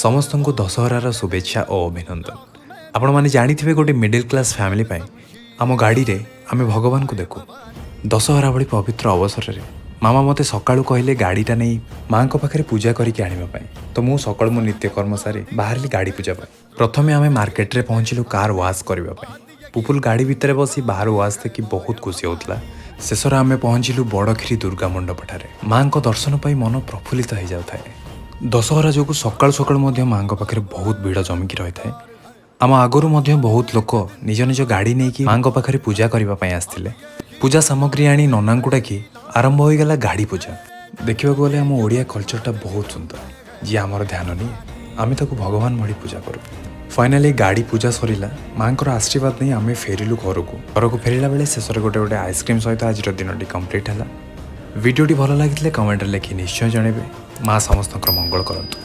ସମସ୍ତଙ୍କୁ ଦଶହରାର ଶୁଭେଚ୍ଛା ଓ ଅଭିନନ୍ଦନ। ଆପଣମାନେ ଜାଣିଥିବେ, ଗୋଟେ ମିଡ଼ିଲ୍ କ୍ଲାସ୍ ଫ୍ୟାମିଲି ପାଇଁ ଆମ ଗାଡ଼ିରେ ଆମେ ଭଗବାନଙ୍କୁ ଦେଖୁ। ଦଶହରା ଭଳି ପବିତ୍ର ଅବସରରେ ମାମା ମୋତେ ସକାଳୁ କହିଲେ ଗାଡ଼ିଟା ନେଇ ମାଆଙ୍କ ପାଖରେ ପୂଜା କରିକି ଆଣିବା ପାଇଁ। ତ ମୁଁ ସକାଳୁ ମୋ ନିତ୍ୟକର୍ମ ସାରି ବାହାରିଲି ଗାଡ଼ି ପୂଜା ପାଇଁ। ପ୍ରଥମେ ଆମେ ମାର୍କେଟରେ ପହଞ୍ଚିଲୁ କାର୍ ୱାଶ୍ କରିବା ପାଇଁ। ପୁପୁଲ ଗାଡ଼ି ଭିତରେ ବସି ବାହାରୁ ୱାଶ୍ ଦେଖି ବହୁତ ଖୁସି ହେଉଥିଲା। ଶେଷରେ ଆମେ ପହଞ୍ଚିଲୁ ବଡ଼ଖିରି ଦୁର୍ଗା ମଣ୍ଡପଠାରେ। ମାଆଙ୍କ ଦର୍ଶନ ପାଇଁ ମନ ପ୍ରଫୁଲ୍ଲିତ ହେଇଯାଉଥାଏ। ଦଶହରା ଯୋଗୁଁ ସକାଳୁ ସକାଳୁ ମଧ୍ୟ ମାଆଙ୍କ ପାଖରେ ବହୁତ ଭିଡ଼ ଜମିକି ରହିଥାଏ। ଆମ ଆଗରୁ ମଧ୍ୟ ବହୁତ ଲୋକ ନିଜ ନିଜ ଗାଡ଼ି ନେଇକି ମାଆଙ୍କ ପାଖରେ ପୂଜା କରିବା ପାଇଁ ଆସିଥିଲେ। ପୂଜା ସାମଗ୍ରୀ ଆଣି ନନାଙ୍କୁ ଡାକି ଆରମ୍ଭ ହୋଇଗଲା ଗାଡ଼ି ପୂଜା। ଦେଖିବାକୁ ଗଲେ ଆମ ଓଡ଼ିଆ କଲଚରଟା ବହୁତ ସୁନ୍ଦର। ଯିଏ ଆମର ଧ୍ୟାନ ନିଏ, ଆମେ ତାକୁ ଭଗବାନ ଭଳି ପୂଜା କରୁ। ଫାଇନାଲି ଗାଡ଼ି ପୂଜା ସରିଲା। ମାଆଙ୍କର ଆଶୀର୍ବାଦ ନେଇ ଆମେ ଫେରିଲୁ ଘରକୁ। ଘରକୁ ଫେରିଲା ବେଳେ ଶେଷରେ ଗୋଟେ ଗୋଟେ ଆଇସ୍କ୍ରିମ୍ ସହିତ ଆଜିର ଦିନଟି କମ୍ପ୍ଲିଟ୍ ହେଲା। ଭିଡ଼ିଓଟି ଭଲ ଲାଗିଥିଲେ କମେଣ୍ଟରେ ଲେଖି ନିଶ୍ଚୟ ଜଣାଇବେ। ମା ସମସ୍ତଙ୍କର ମଙ୍ଗଳ କରନ୍ତୁ।